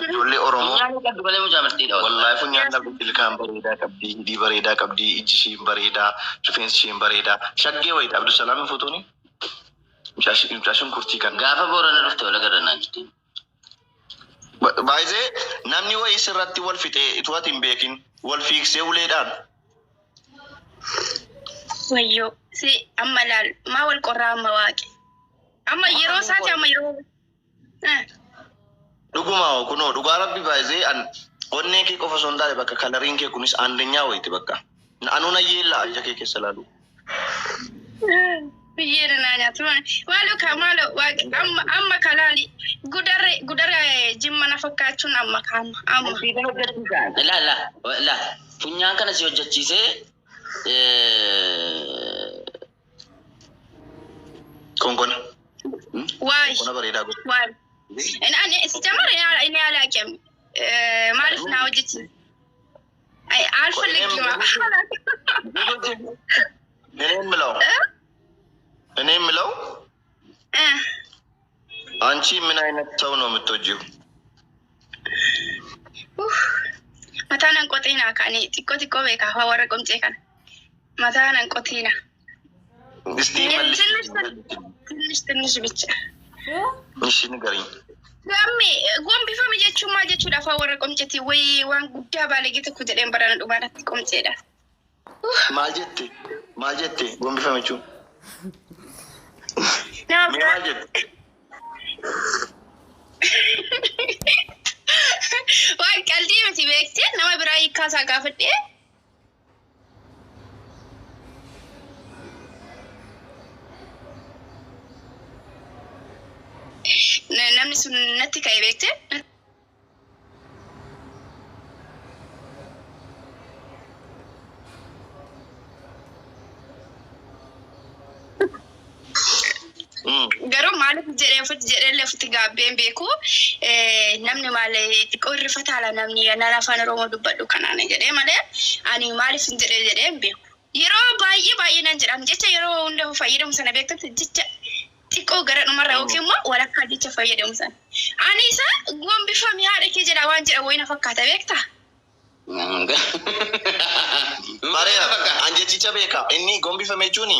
Ijoollee Oromoo. Funyaan hin qabdu malee mucaa martiidha Wallaahi wallaahi. funyaan dhabdu ilkaan bareedaa qabdi, hidhii bareedaa qabdi, ijji ishiin bareedaa, rifeensi ishiin bareedaa. Shaggee wayiidha Abdusalaam futuuni. Mucaa shunkurtii kana. Gaafa Boorana dhufte wal agarra naan jettee. Baay'ee namni wayii sirratti wal fixee utuu ati hin beekin wal fiigsee uleedhaan. Wayyoo si amma laal maa wal qorraa amma waaqe. Amma yeroo isaati amma yeroo. Eh. Dhuguma hoo kunoo dhugaa rabbi baay'ee an onnee kee qofa osoo hin taane bakka kalariin kee kunis aandanyaa wayiiti bakka. Anuu nan yeellaa ija kee keessa laalu. Biyyeera naa nyaatu. Maaloo kaa maaloo waaqi amma amma kalaali gudare gudare jimma na fakkaachuun amma ka amma amma. Murtii hojjechiisa. Laa laa laa funyaan kana si hojjechiisee Konkona. Waay Konkona bareedaa godhe. waay. Ani si jamar inni alaaqem maaliif naa hojjechiisa? አልፈልግም። እኔ የምለው እኔ የምለው አንቺ ምን አይነት ሰው ነው የምትወጂው? Mataa nan qotiina kaani xiqqoo xiqqoo beekaa afaan warra qomcee kana. Mataa nan qotiina. እስቲ መልሽ። ትንሽ ትንሽ ብቻ. እሺ ንገሪኝ። Gamme gombifame jechuun maal jechuudha afaan warra qomceeti wayii waan guddaa baalagee tokko jedheen barana dhumaarratti qomceedha. Maal jette? Maal jette? Gombifame jechuun. Nama Mee biraa maal jette? waan qaldii miti beektee nama biraa hiikkaa isaa gaafadhee namni sun natti ka'e beektee. Garuu maaliif jedhee ofitti jedhee ofitti gaabbeen beeku namni maal xiqqoo irrifataala namni naan afaan Oromoo dubbadhu kanaan jedhee malee ani maaliif hin jedhee jedhee hin beeku. Yeroo baay'ee baay'ee nan jedham jecha yeroo hunda fayyadamu sana beektatti jecha xiqqoo gara dhumarra yookiin immoo walakkaa jecha fayyadamu sana. Ani isa gombifame haadha kee jedha waan jedha wayii na fakkaata beektaa? Bareeda. An jechicha beeka. Inni gombifame jechuun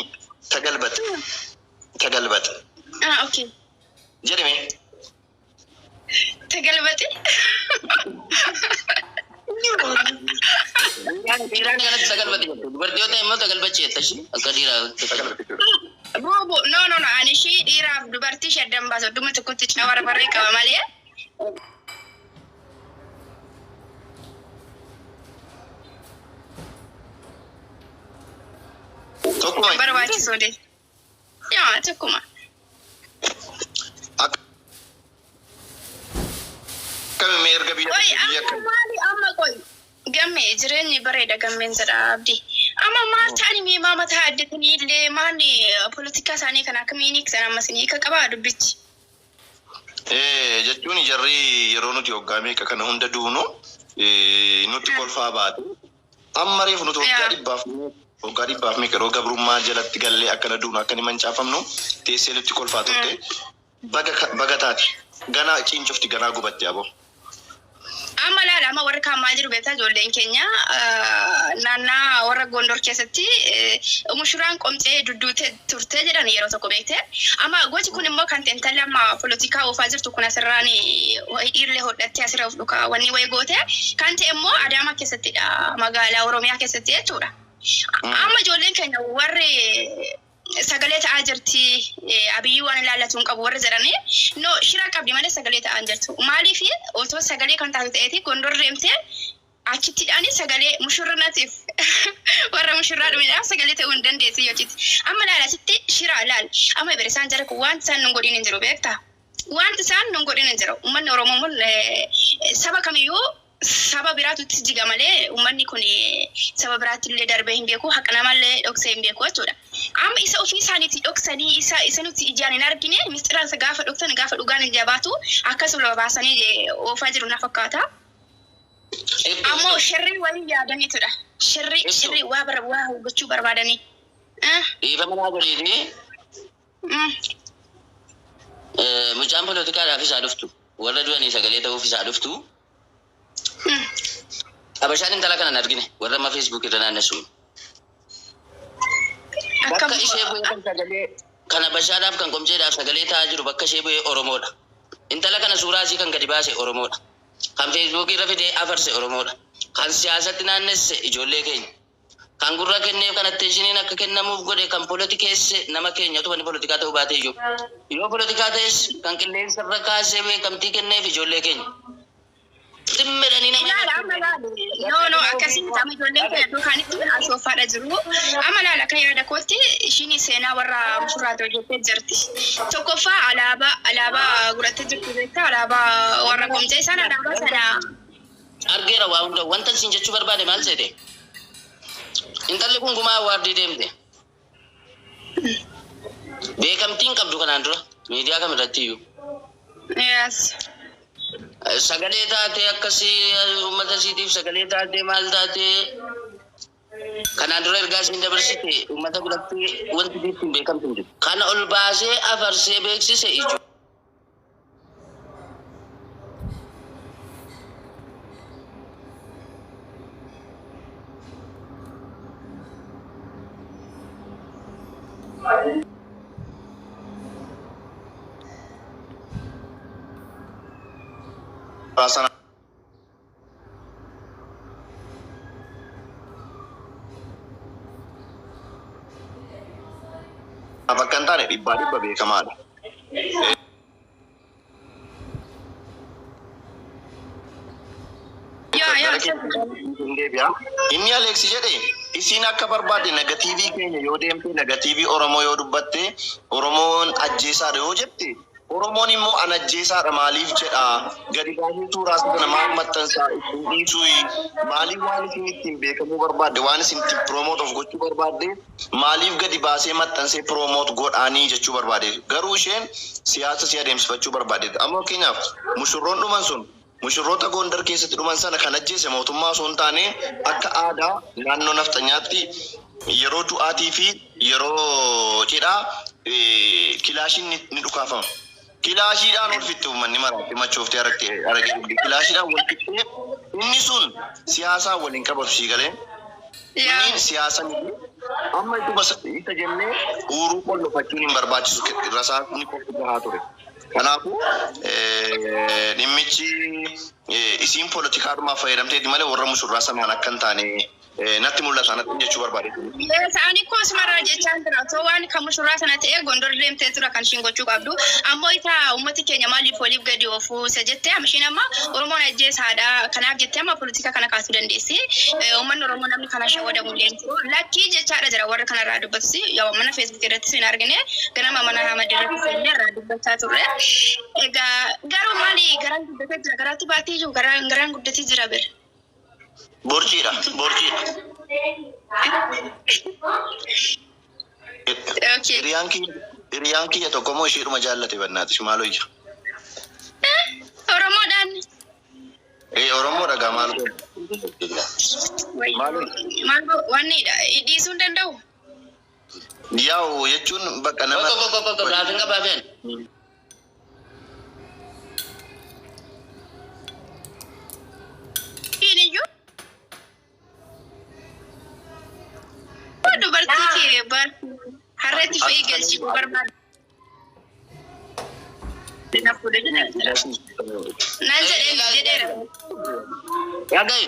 tagalbate. Tagalbate. Ah, okay. Jedhime. Tagalbate. Dhiiraan kanatti sagalbate jettu. Dubartii yoo ta'e immoo tagalbachi jetta ishee akka dhiiraa. Tagalbate jechuudha. Boobo, no, no, no, ani ishii dhiiraaf dubartii ishee addan baasa. Dhuma tokkotti cawara barree qaba malee. Tokkuma. Barbaachisoo de. Yaa, tokkuma. Akkami mee erga biyya Qoy, biyya amma akkami? maali amma qoy. Gammee jireenyi bareeda gammeen jedha abdii. Amma maal ta'ani mee maa mataa addatanii illee maali poolitikaa isaanii kana akkamiin hiiksan ammas ni hiika qabaa dubbichi. Jechuun jarri yeroo nuti waggaa meeqa kana hunda duunu nutti kolfaa baate. Amma reefu nuti waggaa dhibbaaf waggaa dhibbaaf meeqa yeroo gabrummaa jalatti gallee akkana duunu akka ni mancaafamnu teessee nutti kolfaa turte. Baga baga taate. Ganaa ciincofti ganaa gubatti aboo. Amma laala amma warri kaan maal jiru beektaa ijoolleen keenya naannaa warra Gondor keessatti mushuraan qomcee dudduutee turte jedhan yeroo tokko beekte. Amma gochi kun immoo kan intalli amma polotikaa oofaa jirtu kun asirraan hidhiirlee hodhattee asirra of dhukaa wanni wayii goote kan ta'e immoo Adaamaa keessattidha magaalaa Oromiyaa keessatti jechuudha. Amma ijoolleen keenya warri sagalee ta'aa jirti Abiyyi waan ilaallatu hin qabu warri jedhanii no shira qabdi malee sagalee ta'aa hin jirtu. Maaliif otoo sagalee kan taatu ta'eeti Gondor deemtee achittidhaan sagalee mushurrinaatiif warra mushurraa dhumeedhaaf sagalee ta'uu hin dandeessi yochitti. Amma laala asitti shira laal amma bira isaan jara kun wanti isaan nun godhin hin jiru beektaa? Wanti isaan nun godhin hin jiru. Uummanni Oromoo mun saba kamiyyuu saba biraatu itti jiga malee uummanni kun saba biraatti illee darbee hin beeku haqa namallee dhoksee hin beeku jechuudha. Amma isa ofii isaaniitti dhoksanii isa isa nuti ijaan hin argine mistira isa gaafa dhoksan gaafa dhugaan hin jabaatu akkasuma baasanii oofaa jiru na fakkaata. Ammoo shirrii wayii yaadaniitudha. Shirrii shirrii waa bar waa gochuu barbaadanii. Dhiifama naa godhiiti. Mucaan poolitikaadhaafis haa dhuftu. Warra du'anii sagalee ta'uuf isaa dhuftu. Habashaan intala kana hin argine, warra amma Facebook irra naannessu. Akkam Bakka ishee bu'ee kan sagalee kan Habashaadhaaf kan qomceedhaaf sagalee ta'aa jiru bakka ishee bu'ee Oromoodha. Intala kana suuraa isii kan gadi baase Oromoodha. Kan Facebook irra fidee afarse Oromoodha. Kan siyaasatti naannesse ijoollee keenya. Kan gurra kenneef, kan attentioniin akka kennamuuf godhe, kan politikeesse nama keenya, utuma inni politikaa ta'uu baate iyyuu. Yoo politikaa ta'es kan qilleensa irra kaasee beekamtii kenneef ijoollee keenya. Ximmedhanii nama Ilaala, amma ilaali. No, no, akkasii miti. Amma ijoolleen keenya iddoo kaanitti ashoofaadha jiru. Amma ilaala, akka yaada kootti ishiin seenaa warra mushurraati hojjettee jirti. Tokkoffaa alaabaa godhattee jirti beektaa, alaabaa warra qomcee isaan alaabaa sana. Argeera waa hunda. Wanta isin jechuu barbaade maal seete? Intalli kun gumaa award deemte. Beekamtiin qabdu kanaan dura miidiyaa kam irratti iyyuu. Sagalee taatee akkasii uummata isiitiif sagalee taatee maal taatee kanaan dura ergaa isiin dabarsite uummata biratti wanti ittiin beekamtu hin jiru. Kana ol baasee afarsee beeksise ijoo. Sana bakka hin taane dhibbaa dhibba beekamaadha. Yaa. Deebi'a. Inni Aleeksi jedhe, isiin akka barbaadde negative keenya yoo deemte, negative Oromoo yoo dubbatte, Oromoon ajjeesaadha yoo jette, Oromoon immoo an ajjeesaadha maaliif jedha? Gadi baasee suuraa sana maal maxxansaa? Ittiin dhiisuu maaliif? Waan isin ittiin beekamuu barbaadde, waan isin ittiin promote of gochuu barbaadde, maaliif gadi baasee maxxansee promote godhaanii jechuu barbaade. Garuu isheen siyaasa si adeemsifachuu barbaadde. Amma fakkeenyaaf mushurroon dhuman sun, mushurroota Gondar keessatti dhuman sana kan ajjeese mootummaa osoo hin taane, akka aadaa naannoo nafxanyaatti yeroo du'aatii fi yeroo cidhaa kilaashiin ni dhukaafama. Kilaashiidhaan wal fixxe uummanni maraatti machooftee aragee aragee kilaashiidhaan wal fixxee. Inni sun siyaasaa waliin qabatu sii galee. Inni siyaasa miti. Amma ituma isa jennee uuruu qollofachuun hin barbaachisu, rasaasni qofti gahaa ture. Kanaafuu dhimmichi isiin poolitikaadhumaaf fayyadamteeti malee warra mushurraa sanaan akka hin taane natti mul'ata, natti jechuu barbaade. Ani koo asumarraa jechaan jira. Osoo waan kan mushurraa sana ta'ee Gondor deemtee tura kan ishiin gochuu qabdu. Ammoo isa uummati keenya maaliif waliif gadi oofuu isa jettee, amma ishiin amma Oromoon ajjeesaadha. Kanaaf jettee amma politika kana kaasuu dandeessi. Uummanni Oromoo namni kana shawwadamu illee hin jiru. Lakkii jechaadha jira warra kanarraa dubbatus. Yaa, mana Facebook irrattis hin argine. Ganama mana Ahmad irratti illee irraa dubbachaa turre. Egaa garuu maali, garaan guddatee jira, garaatti baatee jiru, garaan guddatee jira bira. Borciidha, borciidha. Okay. Hiriyaan kiyya tokko immoo isheedhuma jaallate, bannaatis maal hoyya? Oromoodhaan. Ee, Oromoo dhagaa, maal godhu? Maal? Maal wanni dhiisuu hin danda'u. Yaa'u jechuun bakka nama. Qoqqo qoqqo qoqqo, gaafin qabaafeen. Iyyuu dubartii kee harreetti fe'ii galchii barbaade. Na fuudhe jedha. Naan jedhee jedheera. Dhaga'i.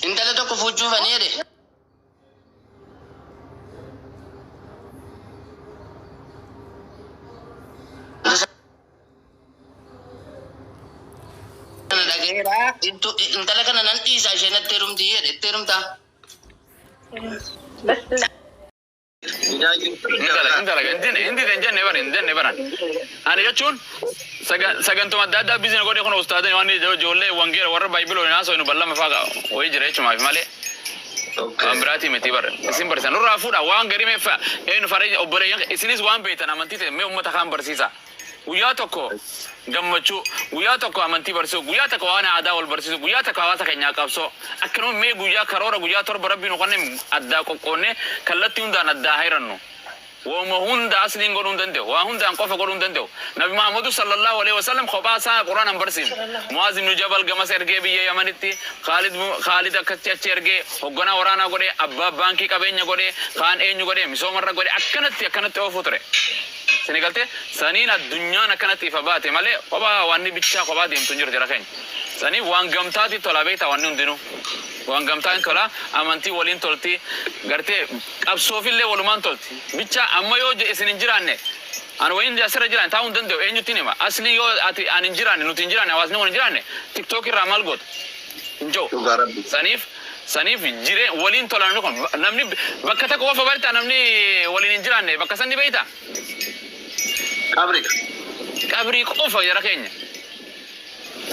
Intala tokko fuuchuufanii jedhe. Kana dhagayeera. Intala kana nan dhiisa, isheen natti heerumti jedhe, itti heerumtaa. Intala hindi hin jenne baran, hin jenne baran. Ani jechuun sagantuma adda addaa bizina godhe kun ustaadani waan ijoollee wangeela warra baayibiloo haasoo nu ballama faa wayii jira jechumaaf malee. Waan biraatii miti bara. Isin barsiisan nurraa fuudha waan garii meeffa eenyu faree obboleeyyan isinis waan beektan amantii ta'e mee uummata kaan barsiisa. Guyyaa tokko gammachuu, guyyaa tokko amantii barsiisuu, guyyaa tokko waan aadaa wal barsiisuu, guyyaa tokko hawaasa keenyaa qabsoo. Akkanuma mee guyyaa karoora guyyaa 7 rabbiin nu kanneen addaa qoqqoonnee kallattii hundaan addaa hirannu. Wama hunda asliin godhuu hin danda'u. Waa hundaan qofa godhuu hin danda'u. Nabi Muhammadu sallallahu alaihi wasallam kophaa isaa Qur'aan hin barsiifne. Mu'aaz ibn Jabal gamas ergee biyya Yamanitti, Khaalid Khaalid akkatti achi ergee hogganaa waraanaa godhee, abbaa baankii qabeenya godhee, kaan eenyu godhee, misoomarra godhee akkanatti akkanatti oofuu ture. Sini galtee saniin addunyaan akkanatti ifa baate malee kophaa wanni bichaa kophaa deemtu hin jiru jara keenya. Saniif waan gamtaati tola beektaa wanni hundinuu. Waan gamtaa hin tola, amantii waliin tolti, gartee qabsoofillee walumaan tolti. Bicha amma yoo isin hin jiraanne ani wayin asirra jiraan taa'uu hin danda'u eenyutti hima. Asli yoo ati ani hin jiraanne nuti hin jiraanne hawaasni kun hin jiraanne TikTok irraa maal goota? Hin jiru. Dhugaa Rabbi. Saniif jiree waliin tola namni kun namni bakka tokko qofa barta namni waliin hin jiraanne bakka san ni beekta. Qabri. Qabrii qofa jara keenya.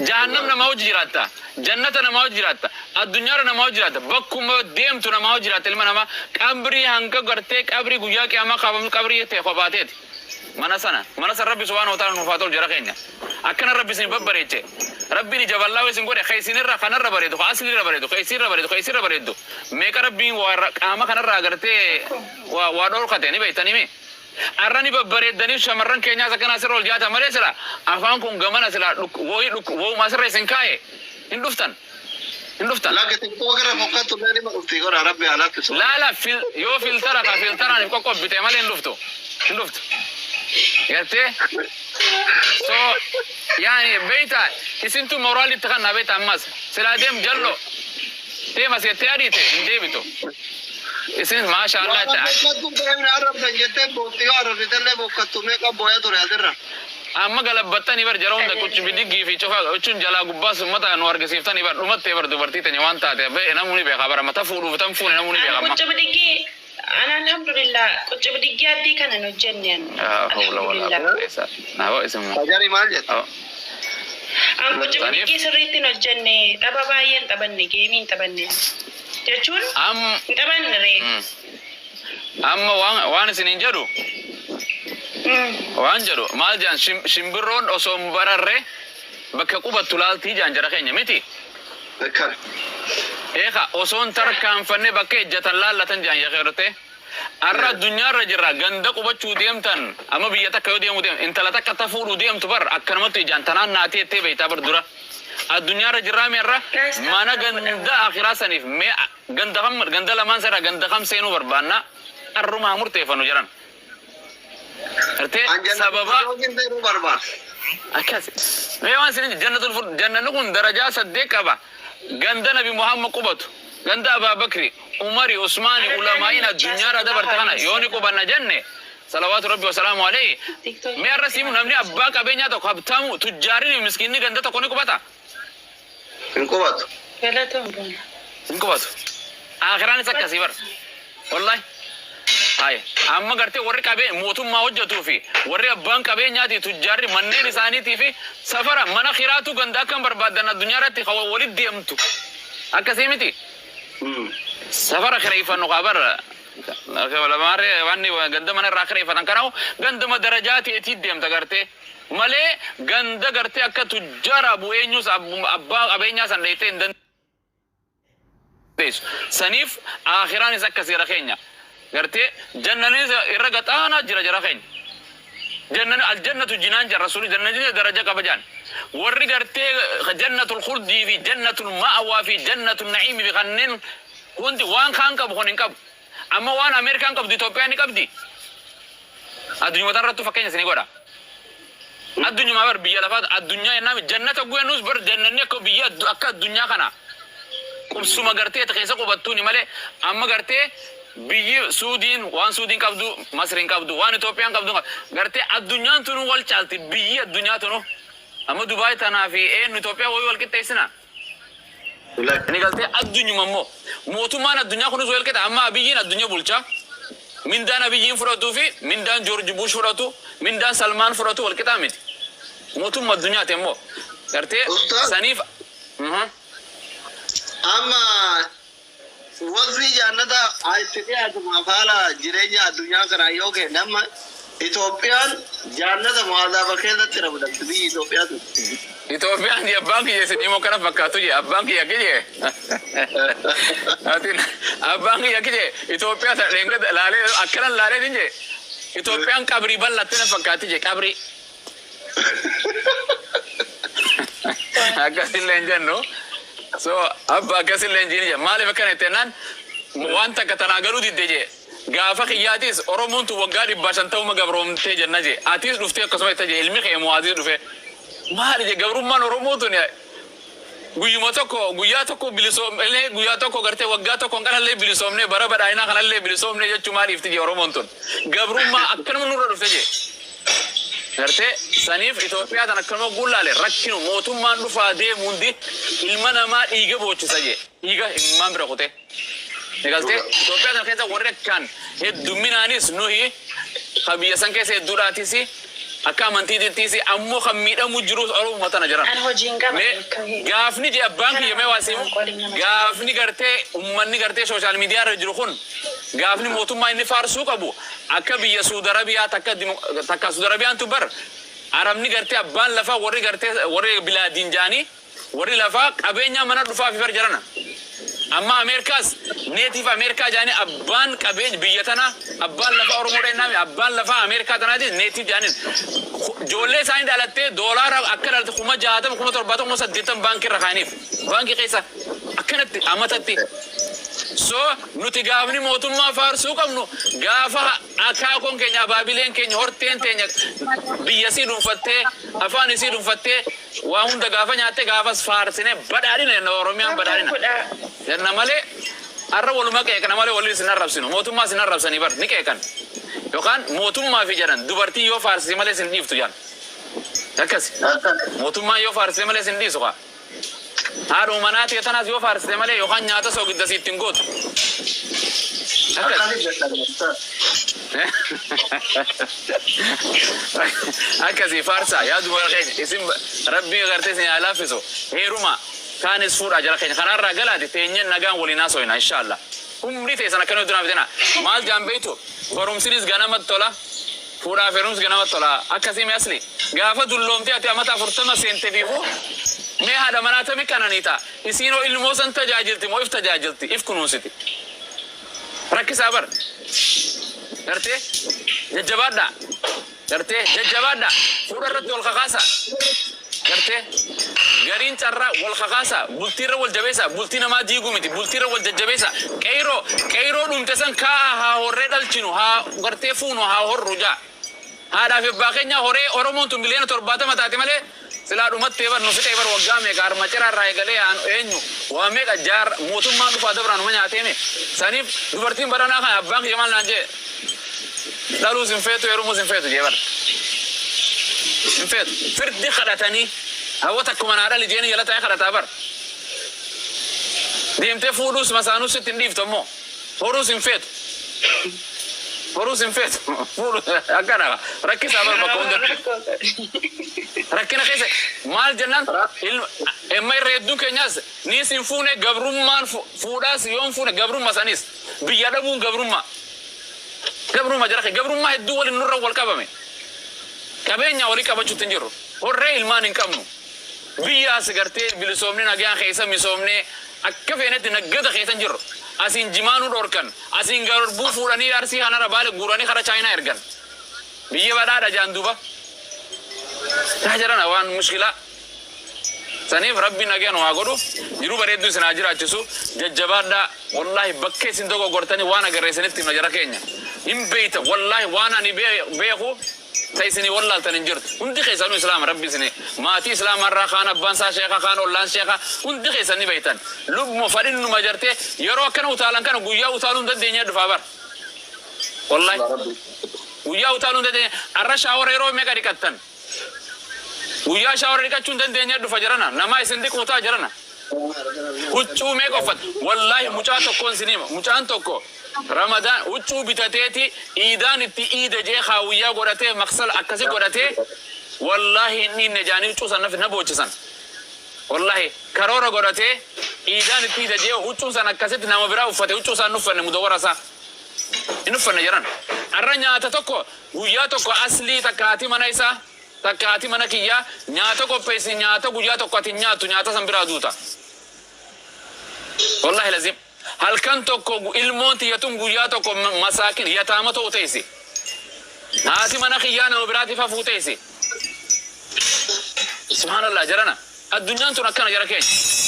Jahannam namaa hojii jiraatta. Jannata namaa hojii jiraatta. Addunyaarra namaa hojii jiraatta. Bakkuma deemtu namaa hojii jiraatta ilma namaa. Qabrii hanga gartee qabrii guyyaa qiyaamaa kaafamtu qabrii ta'e kophaateeti. Mana sana. Mana sana Rabbi subhaanahu wa ta'ala nuuf haa tolu jara keenya. Akkana Rabbi isin babbareeche. Rabbiin ija bal'aa isin godhe ka isinirra kanarra bareedu ka asliirra bareedu ka isiirra bareedu ka isiirra bareeddu. Meeqa Rabbiin waa qaama kanarraa gartee waa dhorkate ni beektanii mi? Arra ni babbareeddaniif shamarran keenyaas akkana asirra ol jaatan malee sila afaan kun gamana sila wayii wayuma asirra isin kaaye hin dhuftan. Hin dhuftan. Lakki TikTok irra fokkattu illee nima dhufti godha Rabbi haa laaffisu. Laala yoo filtara ka filtaraan if qoqqobbite malee hin dhuftu. Hin dhuftu. Gartee? So yaani beeyta isintu moraalitti kan na beeyta ammas silaa deem jallo deem as jettee adiite hin deebitu. Isin maasha Allah Waan fokkattu deemne arrabsan jettee boofti yoo arrabsitellee fokkattu meeqa booya ture asirra. Amma galabbattanii bar jara hunda quchu bidiggii fi cufa jechuun jalaa gubbaas uummata nu argisiiftanii bar dhumattee bar dubartii teenya waan taate namuu ni beeka bara mata fuudhuuf tan fuune namuu ni beeka An amma. qucci bidiggii an alhamdulillah qucci bidiggii addii kana hin hojjenne an. Hawla wala Alhamdulillah. quwwata illa billah. Isin Tajari maal jette? An qucci Saniif bidiggii sirriitti hin hojjenne tapha baay'ee hin taphanne geemii hin taphanne jechuun am hin taphanne ree. Amma waan isin hin jedhu waan jedhu maal jedhan shimbirroon osoo hin bararre bakka qubattu laaltii jedhan jara keenya miti. Akkana. Eeka osoo hin tarkaanfanne bakka ejjatan laallatan jedhan yaaqeertee. Arra addunyaarra jirra ganda qubachuu deemtan amma biyya takka yoo deemu deem intala takka ta fuudhuu deemtu bar akkanumatti ijaan tanaan naatii ettee beektaa bar dura. Addunyaarra jirraa meerra Guys, mana tap tap godha. ganda akhiraa saniif mee ganda kam ganda lamaan sarara ganda kam seenuu barbaanna arrumaa murteeffannu jedhan. Gartee An jannatu sababa yookiin seenuu barbaada. akkas mee waan isin jannatul jannanni kun darajaa saddeet qaba. Ganda Nabi Muhammad qubatu ganda Abaa Bakri Umari Usmaani ulamaa'iin addunyaarra dabarte kana yoo ni qubanna jenne salawaatu Rabbi wasalaamu alayhi. TikTok. Mee arra siimu namni abbaa qabeenyaa tokko habtaamu tujjaarin miskiinni ganda tokko ni qubata. Hin qubatu. Galatoon boona. Hin qubatu. Akiraanis akkasii bar. Wallahi. Haye amma gartee warri qabee mootummaa hojjetuu fi warri abbaan qabeenyaati tujjaarri manneen isaaniitii fi safara mana kiraatu ganda akkam barbaadan addunyaa irratti walitti deemtu. Akkasii miti. Safara kireeffannu kaa bar lamaarree wanni ganda mana irraa kireeffatan kanaa'u ganduma darajaa ta'eetii deemta gartee. Malee ganda gartee akka tujjaara abu eenyus abbaa qabeenyaa san dheeytee hin dandeessu. Saniif akiraanis akkasii jara keenya. Gartee jannaniis irra gaxaanaa jira jara keenya. Jannani aljannatu jinaan jira rasuuli jannani daraja qaba jaan. Warri gartee jannatul khuldi fi jannatul ma'awaa fi jannatul na'iimi fi kanneen hundi waan kaan qabu kun hin qabu. Amma waan Ameerikaan qabdu Itoophiyaan ni qabdi. Addunyaa irrattu fakkeenya isinii godha. Addunyaa bar biyya lafaa addunyaa jennaan jannata guyanus bar jannanni akka biyya akka addunyaa kana qubsuma gartee keessa qubattuuni malee amma gartee biyyi Suudiin waan Suudiin qabdu Masriin qabdu waan Itoophiyaan qabdu gartee addunyaan tunu wal caalti biyyi addunyaa tunu amma Dubaay tanaa fi eenyu Itoophiyaa wayii wal qixxeessina. Inni galtee addunyuma immoo mootummaan addunyaa kunis wal qixa amma Abiyyiin addunyaa bulcha. Mindaan Abiyyiin fudhatuu fi mindaan George Bush fudhatu mindaan Salmaan fudhatu wal qixaa miti. Mootummaa addunyaati immoo gartee Ustaaz. saniif. Amma wasfii jannata itti dhiyaatumaaf haala jireenya addunyaa kanaa yoo kenne amma Itoophiyaan jannata mu'azaaba keessatti ramadamti biyyi Itoophiyaa tun. Itoophiyaan je abbaan kiyya isin immoo kana fakkaatu je abbaan kiyya kiyye. Atin abbaan kiyya kiyye Itoophiyaa ta dheenga laalee akkanan laalee din je. Itoophiyaan qabrii bal'atte na fakkaatti je qabrii. Akkasillee hin jennu. So abba akkasillee hin jiini je. Maaliif akkana jette jennaan waan takka tanaa galuu didde je. Gaafa kiyyaatis Oromoon tun waggaa 150 gabroomtee jenna je. Atiis dhuftee akkasuma jetta je. Ilmi kee Mu'aazis dhufe. Maali je gabrummaan Oromoo tun guyyuma tokko guyyaa tokko bilisoomnee guyyaa tokko gartee waggaa tokko kanallee bilisoomnee bara badhaadhinaa kanallee bilisoomnee jechuu maaliifti je Oromoon tun. Gabrummaa akkanuma nurra dhufte je. Gartee saniif Itoophiyaa tan akkanuma gullaale rakkinu mootummaan dhufaa deemu hundi ilma namaa dhiiga boochisa je. Dhiiga imimmaan bira kutee. Ni galtee Itoophiyaa tana keessa warri akkaan heddumminaanis nuhi ka biyya san keessa hedduudhaatis akka amantiitittis ammoo kan miidhamu jirus Oromuma tana jiran. An hojiin qaba. Mee gaafni je abbaan kiyya mee waa simu gaafni gartee ummanni gartee social media irra jiru kun gaafni mootummaa inni faarsuu qabu akka biyya Suudi Arabiyaa takka takka Suudi Arabiyaan tu bar Arabni gartee abbaan lafaa warri gartee warri bilaadiin jaanii warri lafaa qabeenyaa mana dhufaa fi bar jarana. Amma Ameerikaas native Ameerikaa jaanii abbaan qabeenya biyya tanaa abbaan lafaa Oromoodha jennaami abbaan lafaa Ameerikaa tanaatis native jaaniin. Ijoollee isaanii dhalattee doolaara akka dhalatte 60,000 70,000 80,000 baankii irra kaa'aniif. Baankii keessa akkanatti amatatti. So nuti gaafni mootummaa faarsuu qabnu gaafa akaakoon keenya abaabileen keenya horteen teenya biyya isii dhuunfattee afaan isii dhuunfattee waa hunda gaafa nyaatte gaafas faarsine badhaadhina jenna Oromiyaan badhaadhina jenna malee har'a waluma qeeqna malee waliin sin arrabsinu mootummaa sin arrabsanii bar ni qeeqan yookaan mootummaa fi jedhan dubartii yoo faarsite malee sin dhiiftu jedhan akkasi mootummaa yoo faarsite malee sin dhiisu kaa haadhuma manaa tee tanaas yoo faarsite malee yookaan nyaata soogidda siif hin gootu akkasi. Akkasii faarsaa yaa dubara keenya isin rabbii gartee isin haa laaffisu heeruma kaanis fuudhaa jara keenya karaarraa galaati teenyeen nagaan waliin haasoyna inshaallah umrii teessan akkana duraan fitina maal jaan beektu barumsinis ganamatti tola fuudhaaf heerumsi ganamatti tola akkasii mee asli gaafa dulloomtee ati amata 40 seente fiifu mee haadha manaa tami qananiita isiinoo ilmoo san tajaajilti moo if tajaajilti if kunuunsiti rakkisaa bar. Gartee jajjabaadhaa. Gartee jajjabaadhaa. Fuudha irratti wal kakaasa. Gartee gariin carraa wal kakaasa. Bultii irra wal jabeessa. Bultii namaa diiguu miti. Bultii irra wal jajjabeessa. Qeyroo qeyroo dhumte san kaa'a haa horree dhalchinu haa gartee fuunu haa horru jaa. Haadhaa fi abbaa keenyaa horee Oromoon tun miliyoona 70 taate malee silaa dhumattee bar nu fixee bar waggaa meeqa harma ciraa irraa eegalee haan eenyu waa meeqa jaar mootummaan dhufaa dabraan numa nyaateeme saniif dubartiin baranaa kana abbaan kiyya maal naan jee dhaluus hin feetu heerumuus hin feetu jee bar hin feetu firdi kadhatanii hawwa takkuma naa dhali jeeni jala taa'ee kadhataa bar deemtee fuudhuus masaanuus sitti hin dhiiftu ammoo horuus hin feetu. Horuus hin feetu. Fuudhu akkana rakkisaa bar bakka hundatti. Rakkina keessa maal jennaan ilma emma irra hedduun keenyaas niis hin fuune gabrummaan fuudhaas yoon fuune gabrumma sanis biyya dhabuun gabrummaa. Gabrummaa jara kee gabrummaa hedduu waliin nurra wal qabame. Qabeenya walii qabachuutti hin jirru. Horree ilmaan hin qabnu. Biyyaas gartee bilisoomnee nagaan keessa misoomnee akka feenetti naggada keessa hin jirru. Asiin jimaa nu dhorkan. Asiin garbuu fuudhanii Arsii kanarra Baale guuranii kara Chaayinaa ergan. Biyya badhaadha jaan duuba. Yaa jarana waan mushkilaa. Saniif Rabbi nagaa nu haa godhu. Jiruu bareedduu isin haa jiraachisu. Jajjabaadhaa. Wallaahi bakka isin dogoggortanii waan agarre isinitti himna jara keenya. Hin beeyta wallaahi waan ani beeku ta isinii wallaaltan hin jirtu. Hundi keessanuu Islaama Rabbi isinii maatii Islaamaa irraa kaan abbaan isaa sheekha kaan ollaan sheekha hundi keessan ni beeytan. Lubbuma fadhinnuma jartee yeroo akkana utaalan kana guyyaa utaaluu hin dandeenye dhufaa bar. Wallahi guyyaa utaaluu hin dandeenye arra shaawara yeroo meeqa dhiqattan. Guyyaa shaawara dhiqachuu hin dandeenye dhufa jarana namaa isin dhiquu ta'a jarana. Huccuu meeqa uffata? Wallaahi mucaa tokkoon isin hima. Mucaan tokko Ramadaan huccuu bitateeti iidaan itti iida jee kaawuyyaa godhatee maqsala akkasi godhatee wallaahi hin dhiinne jaanii huccuu san na boochisan. Wallaahi karoora godhatee iidaan itti iida jee huccuu san akkasitti nama biraa uffate huccuu isaan hin uffanne mudawwara isaa. Hin uffanne jedhan. Arra nyaata tokko guyyaa tokko aslii takka haati mana isaa Takka haati mana kiyyaa nyaata qopheessi nyaata guyyaa tokko ati hin nyaattu nyaata san biraa duuta. Wallahi lazim. Halkan tokko ilmoon tiyya tun guyyaa tokko masaakin yataama ta'u teessi. Haati mana kiyyaa nama biraatiif hafuu teessi. Subhaanallah, jarana. Addunyaan tun akkana, jara keenya.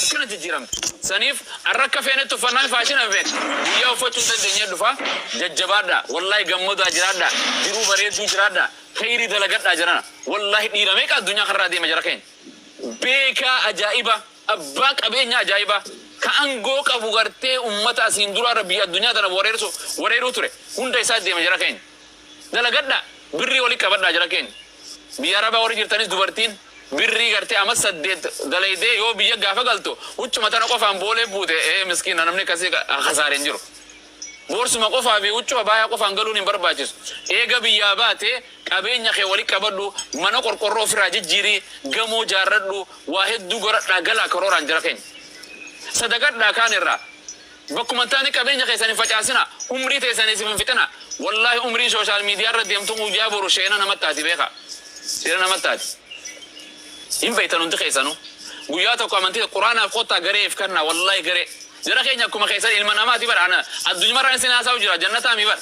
Akkana jijjiiramte. Saniif har'a akka feenetti uffannaan faashina hin feene. Guyyaa uffachuu hin dandeenye dhufa. Jajjabaadha. Wallaahi gammadaa jiraadha. Jiruu bareedduu jiraadha. Khayrii dalagadhaa, jarana. Wallaahi dhiira meeqa addunyaa kanarraa deema, jara keenya? Beekaa ajaa'iba. Abbaa qabeenya ajaa'iba. Ka aangoo qabu gartee ummata asiin duraarra biyya addunyaa tana wareersu wareeruu ture. Hunda isaa deema, jara keenya. Dalagadhaa. Birrii walii qabadhaa, jara keenya. Biyya Arabaa warri jirtanis, dubartiin birrii gartee ama 8 dalaydee yoo biyya gaafa galtu huccuma tana qofaan boolee buute, ee miskiina, namni akkasii kasaareen jiru. Boorsuma qofaa fi huccuma baayaa qofaan galuun hin barbaachisu. Eega biyyaa baate qabeenya kee wali qabadhu, mana qorqorroo ofirraa jijjiirii, gamoo jaarradhu, waa hedduu godhadhaa galaa karooraan, jara keenya. Sadaqadhaa kaan irraa. Bakkuma hin taane qabeenya keessan hin facaasina. Umrii teessan isin hin fixina. Wallaahi umriin social media irra deemtu guyyaa boru sheena namatti taati, beeka. Sheena namatti taati. Hin beektan hundi keessanuu. Guyyaa tokko amantii quraanaaf kottaa gareef kannaa, wallaahi garee. Jara keenya, akkuma keessan ilma namaati bara, ana addunyaarraan isin haasa'u jira, jannataami bara.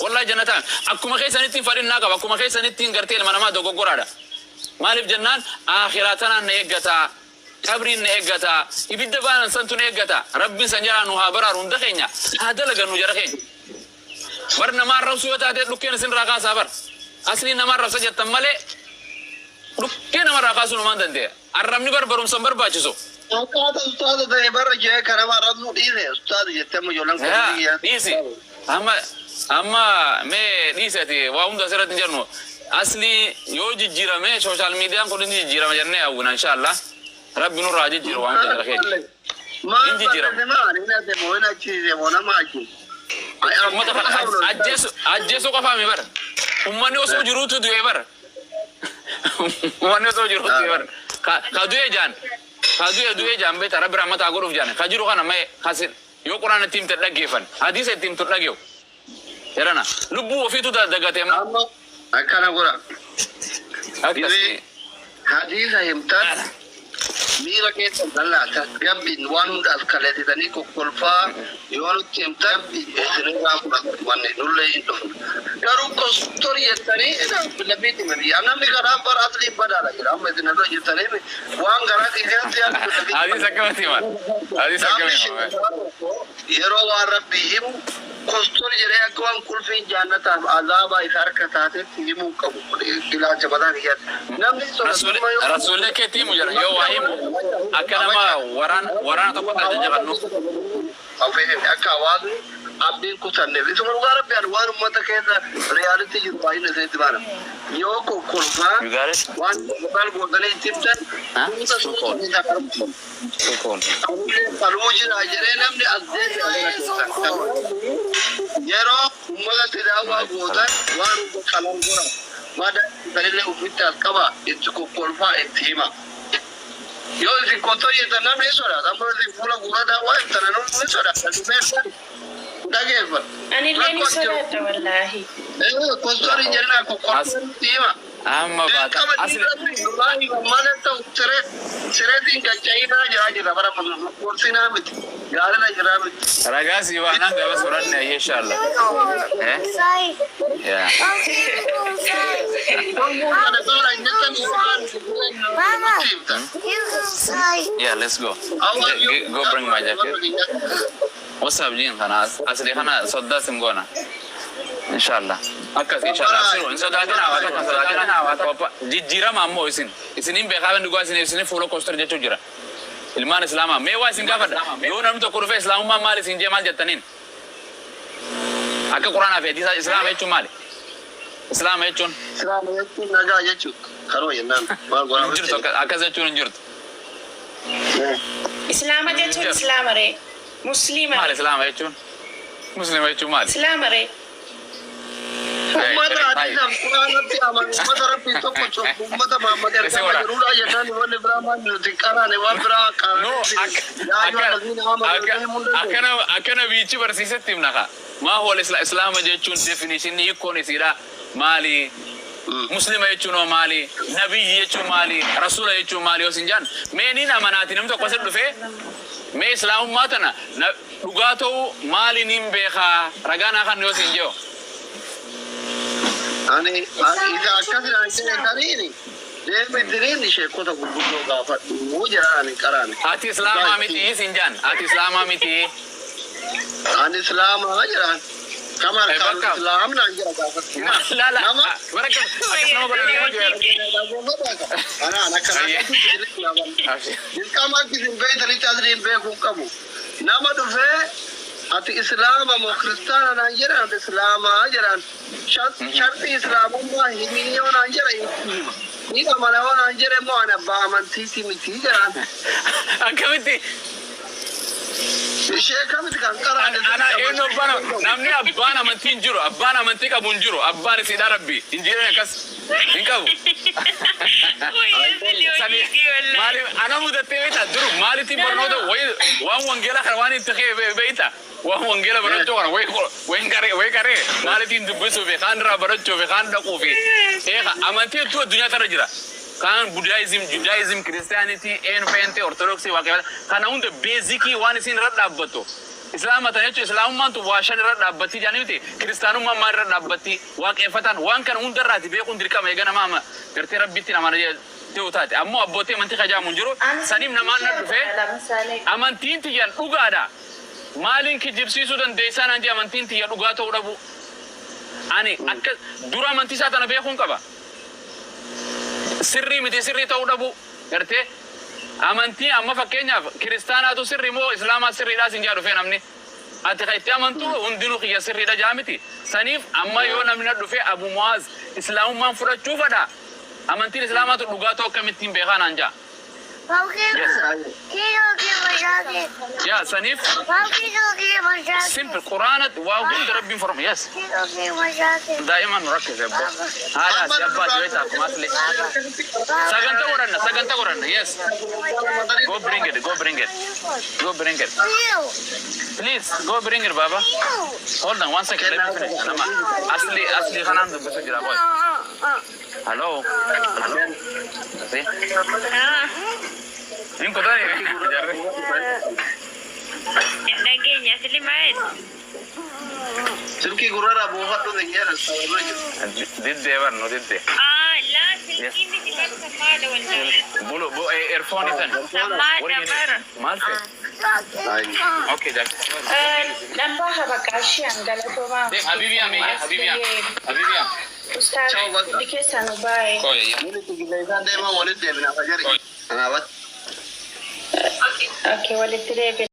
Wallaahi jannataan akkuma keessanitti fadhinnaa qaba, akkuma keessanitti gartee ilma namaa dogoggoraadha. Maaliif jennaan, akhiraa tanaan na eeggataa. Qabriin na eeggataa. Ibidda baanan santu na eeggata. Rabbiin san jalaa nu haa baraaru hunda keenya. Haa dalagannu, jara keenya. Bar namaa arrabsuu yoo taate dhukkeen isin irraa kaasaa bar. Asliin nama arrabsa jettan malee dhukkee namarraa kaasuu namaan dandeenya. Arrabni bar barumsa hin barbaachisu. Akkaataa ustaaza ta'e bara jee kanama arrabsuu dhiise ustaaza jettee amma ijoolleen Yaa kun dhiisi. Amma amma mee dhiisi, ati waa hunda asirratti hin jennu. Asli yoo jijjiirame social mediaan kun ni jijjiirama jennee hawwina, inshallah. Rabbi nurraa jijjiiru waan hunda, jara keenya. Maal Hin jijjiiramu. barreesse, maal hin ase moo hin achiise moo nama achi? Uummata kana ajjeesu ajjeesuu qofaami bara. Uummanni osoo jiruutu du'e bara. Uummanni osoo jiruutu du'e bara. Ka du'e jaan. Ka du'e du'e jaan, beektaa, Rabbi rahmataa godhuuf jaan. Ka jiru kana mee kasi yoo Quraana itti himte dhaggeeffan. Hadiisa itti himtu dhageewu. Jedhana. Lubbuu ofiitu dagate amma. Amma akkana godha. Akkasii. Hadiisa himtan, miira keessa galaa, tasgabbiin waan hundaaf kaleessitanii kokkolfaa yoo nutti himtan isinirraa fudhatu, wanni nullee hin dhufnu. Garuu kostor jettanii lafiitti miti. Namni karaa bara asliin badaadha jira. Amma isin irra jettanii waan garaa keessatti yaadu. Hadiisa akkamitti hima? Hadiisa Namni akkamitti hima? yeroo waan Rabbii himu kostor jedhee akka waan qulfiin jaannataaf azaabaa isa harka taatetti himuu qabu ilaalcha mataa kiyyaatti. Namni Rasuulli akka itti himu jira, yoo waa himu akka nama waraana tokkotti ajaja kennu. Akka hawaasni abdiin kutanneef isuma dhugaa Rabbi ani waan uummata keessa reality jiru baay'ina isinitti baana. Yoo kokkolfaa You got it? waan maal gootanii itti himtan Huh? suuta Too suuta cold. isa qarbu. Too cold. Qaluu jira jedhee namni as deebi'a gara keessan. Yeroo uummatatti daawwaa gootan waan hunda qalan gora. Madaa sanillee ofitti as qaba, itti kokkolfaa itti hima. Yoo isin kottoo jettan namni hin sodaata. Amma isin fuula guuraa daawwaa himtan namni hin sodaata. Dhufeessan dhageeffata. Anillee ni Rakkoon jiru. sodaadha wallaahi. Kostori jedhina, kokkolfaa itti hima. Amma baata. Asli Mana ta'u sireetiin qacca'inaa jira jira bara kursinaa miti gaarina jira miti. Ragaa si baanaan gaafa soranne ayyee, inshallah. Eh? Yeah. Kana tola hin jettan. Mama. Yeah, let's go. Go bring my jacket. What's up, Jin? Kana asli kana soddaa sim goona. Inshallah. Akkas, inshallah. Asiru hin sodaatina, waa takka hin sodaatina. Jijjiirama ammoo isin. Isinin beekaa dhugaa isin isin fuula kostor jechuu jira. Ilmaan Islaamaa mee waa isin gaafadha. Yoo namni tokko dhufee Islaamummaan maal isin jee, maal jettaniin? Akka Quraanaa fi hadiisa Islaama jechuun maali? Islaama jechuun Islaama jechuun nagaa jechuudha. Kanuma jennaan maal godhaa? Hin jirtu, akkas jechuun hin jirtu. Islaama jechuun Islaama ree. Musliima. Maali Islaama jechuun? Muslima jechuun maali? Islaama ree. Ummata hadiisaaf Quraanatti amanu, ummata Rabbii tokko cufu, ummata Muhammad ergama jedhudha jennaan, wanni biraa maal nuti qaraane, waan biraa No, qaraane yaa ayyuha allazina amanu jedhee himuu hin dandeenyu. Akkana nabiichi barsiisetti himna ka. Maa huwa Islaama jechuun definition, hiikkoon isiidha maali? Muslima jechuun hoo maali? Nabiyyi jechuun maali? Rasuula jechuun maali yoo isin jaan? Mee niin amanaati, namni tokko asitti dhufee mee Islaamummaa tana dhugaa ta'uu maali niin beekaa, ragaa naa kan yoo isin jeo? Ani isa akkas naan jedhe saniini deemitiniin sheekota gurguddoo gaafadhu jedha ani qaraane. Ati islaamaa miti siin jaan. Ati islaamaa miti. Ani islaamaa jedhaan. Kama Eh, arkaanul bakka. islaam naan jedha gaafadhu. Laala. Nama Bara akkas nama godhanii hojii. Anaan akka dirqama akka isin beektanitti asliin beekuu hin qabu. Nama dhufee ati islaama moo kiristaana naan jedhan, ati islaamaa jedhan. Sharxii islaamummaa himii yoo naan jedha itti hima. Ni amana yoo naan jedhe immoo ani abbaa amantiiti miti jedhan. Akkamitti? Ishee kamitti kan qaraane? Ana eenyu abbaan, namni abbaan amantii hin jiru, abbaan amantii qabu hin jiru, abbaan isiidha rabbi hin jiran akkas hin qabu. Sani maaliif ana mudattee beektaa duru maalitti barnoota wayi waan wangeelaa kana waan itti kee beektaa, waan wangeela barachuu kana wayi wayi qaree wayi qaree maalittiin dubbisuu fi kaan irraa barachuu fi kaan dhaquu fi eega amantii hedduu addunyaa tana jira. Kaan Buddhism, Judaism, Christianity, een feente, Orthodoxy, Waaqeffata kana hunda basic waan isin irra dhaabbattu. Islaama tana jechuun islaamummaan tun waa shan irra dhaabbatti jedhanii miti, kiristaanummaan maal irra dhaabbatti, waaqeffataan waan kana hunda irraati beekuun dirqama eega nama ama gartee rabbitti nama ta'u taate. Ammoo abbootii amantii kajaamu hin jiru saniif namaan na dhufee amantiin tiyyan dhugaadha. Maaliin kijibsiisuu dandeessaa naan jee, amantiin tiyya dhugaa ta'uu dhabu. Ani akka dura amantii isaa tana beekuun qaba. Sirrii miti, sirrii ta'uu dhabu gartee amantii amma fakkeenyaaf kiristaanaatu sirrii moo islaamaa sirriidhaa sin jaa dhufee namni. Ati kan itti amantu hundinuu kiyya sirriidha jaa miti. Saniif amma yoo namni na dhufee Abu Muwaaz islaamummaan fudhachuu fadha. Amantiin islaamaatu dhugaa ta'uu akkamittiin beekaa naan jaa. Yes. Yaa saniif simple quraana waa hunda rabbiin forma, yes. Daa'iman nu rakkise abbo. Haadha si abbaa si beektaa akkuma asli. Sagantaa godhanna, sagantaa godhanna, yes. Go bring it, go bring it. Go bring it. Please go bring it, baba. Hold on one second, let me finish. Nama asli asli kanaan dubbisa jira, boy. Hello. See? Hin kutani jarri. Hin dhageenye, asli maal? Silkii gurrarraa buufadhu hin jedhan sababni jiru. Diddee bar nu diddee. Ah, laa, silkii miti bar, sammaadha wallahi. Bulu bu earphone isan. Sammaadha bara. Maal ta'e? Okay, Jack. Lambaa bakka ishee galatoomaa. Habibi yaa Habibi yaa Habibi yaa. Ustaaz, hundi keessanuu baay'ee. Qoy yaa. Walitti qilleensaan deemaa walitti deebina fajari. Kanaafatti. Okay, walitti deebina.